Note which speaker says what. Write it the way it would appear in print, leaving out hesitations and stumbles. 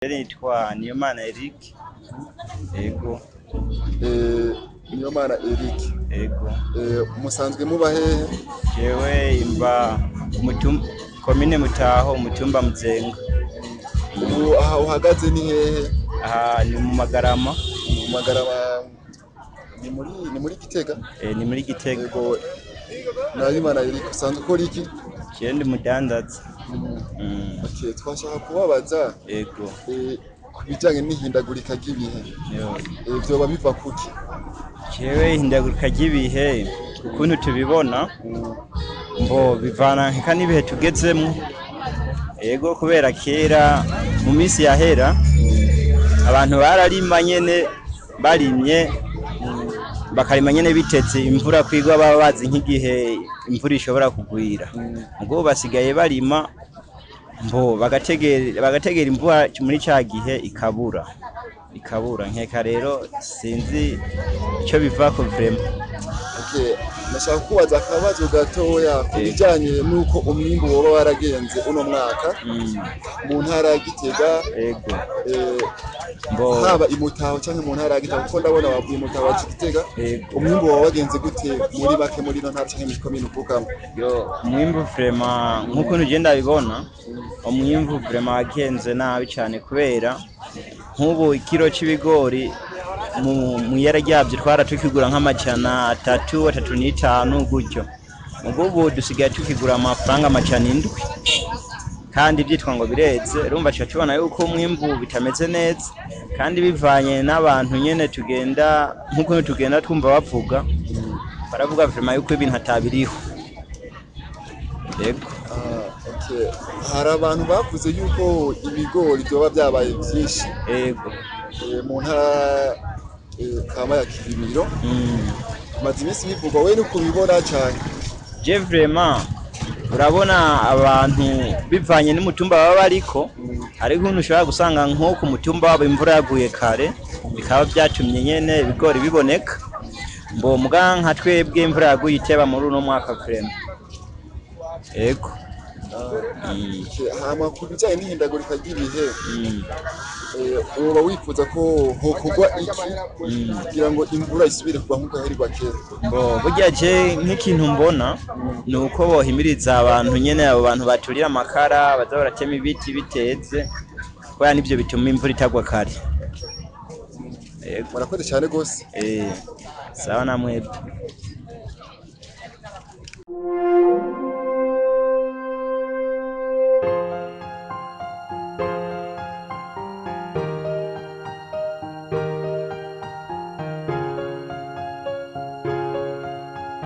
Speaker 1: Nitwa Niyomana Eric. Ego.
Speaker 2: Niyomana Eric.
Speaker 1: Ego.
Speaker 2: Musanzwe muba hehe?
Speaker 1: Jewe imba komine Mutaho, umutumba Muzenga.
Speaker 2: Ubu aha uhagaze ni hehe?
Speaker 1: Aha ni mu Magarama.
Speaker 2: Mu Magarama ni muri Gitega?
Speaker 1: Ni muri Gitega.
Speaker 2: Yego. Nahimana Eric, usanzwe ukora iki?
Speaker 1: Jewe ndi umudandaza.
Speaker 2: Okay, twashaka kubabaza
Speaker 1: Ego.
Speaker 2: ku bijanye n'ihindagurika ry'ibihe.
Speaker 1: Yo.
Speaker 2: Vyoba biva kuki?
Speaker 1: Jewe ihindagurika ry'ibihe ukuntu tubibona mbo bivana nka n'ibihe tugezemwo. Ego, kubera kera mu minsi yahera abantu bararima nyene, barimye bakarima nyene biteze imvura kwigwa, baba bazi nk'igihe imvura ishobora kugwira. Ubwo basigaye barima mbo bagategera imvura muri ca gihe ikabura, ikabura. Nkeka rero sinzi ico bivako vraiment.
Speaker 2: Okay, nashaka kubaza akabazo gatoya ku bijanye n'uko umwimbu woba waragenze uno mwaka mu ntara ya Gitega.
Speaker 1: Ego. Mbo
Speaker 2: haba i Mutaho canke mu ntara ya Gitega, kuko ndabona wavuye i Mutaho waje i Gitega.
Speaker 1: Ego.
Speaker 2: Umwimbu woba wagenze gute muri make muri ino ntara canke muri komine uvukamwo?
Speaker 1: Yo, umwimbu vraiment nk'ukuntu je ndabibona, umwimbu vraiment wagenze nabi cane, kubera nk'ubu ikiro c'ibigori mu yera ryavyo twara tukigura nk'amajana 3, 3.5 gutyo. Mugo ubu dusigaye tukigura amafaranga 700 kandi vyitwa ngo bireze. Urumva tuca tubona yuko umwimbu bitameze neza, kandi bivanye n'abantu nyene tugenda nk'ukuntu tugenda twumva bavuga, baravuga vraiment yuko ibintu atabiriho. Yego.
Speaker 2: Ah, okay. Hari abantu bavuze yuko ibigori vyoba vyabaye vyinshi
Speaker 1: Ego.
Speaker 2: mu ntara kama ya Kirimiro. Maze iminsi bivugwa, we nuko ubibona cane?
Speaker 1: Je vraiment urabona abantu bivanye n'umutumba baba bariko, ariko ukuntu ushobora gusanga nko ku mutumba wabo imvura yaguye kare, bikaba vyatumye nyene ibigori biboneka. Mbo muga nka twebwe imvura yaguye iteba muri uno mwaka vraiment. Ego.
Speaker 2: Okay, hama ku bijanye n'ihindagurika ry'ibihe, woba wifuza ko hokorwa iki kugira ngo imvura isubire kugwa nk'uko yahererwa kera?
Speaker 1: Mbo burya je nk'ikintu mbona ni uko bohimiriza abantu nyene, abo bantu baturira amakara, baza baratema ibiti biteze, kubera nivyo bituma imvura itagwa kare. Ego.
Speaker 2: Murakoze cyane gose.
Speaker 1: Sawa namwebwe.